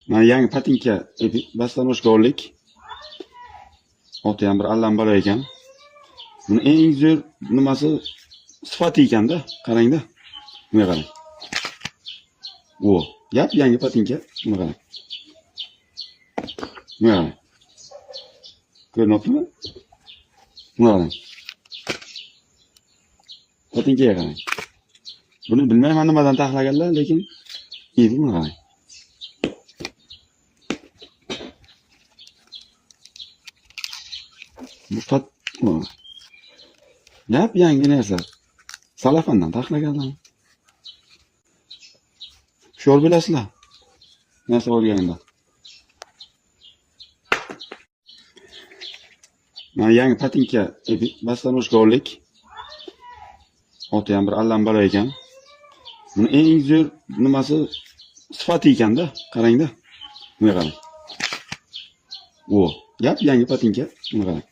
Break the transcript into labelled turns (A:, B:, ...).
A: Mana yangi patinka bastanoshka oldik. Oti ham bir allambalo ekan. Buni eng zo'r nimasi sifati ekanda, qarangda. Bunga qarang. O, yap yangi patinka. Bunga qarang. Bunga qarang. Ko'rinyaptimi? Bunga qarang. Patinkaga qarang. Buni bilmayman nimadan taxlaganlar, lekin iyi buni qarang. Bu pat yap yangi narsa. Salafandan taxlaganlar. Hushyor bo'lasizlar. Narsa olganda. Mana yangi patinka bastanoshka oldik. Oti ham bir allambalo ekan. Buni eng zo'r nimasi sifati ekanda, qarangda. Bunga qarang. O, yap yangi patinka. Bunga qarang.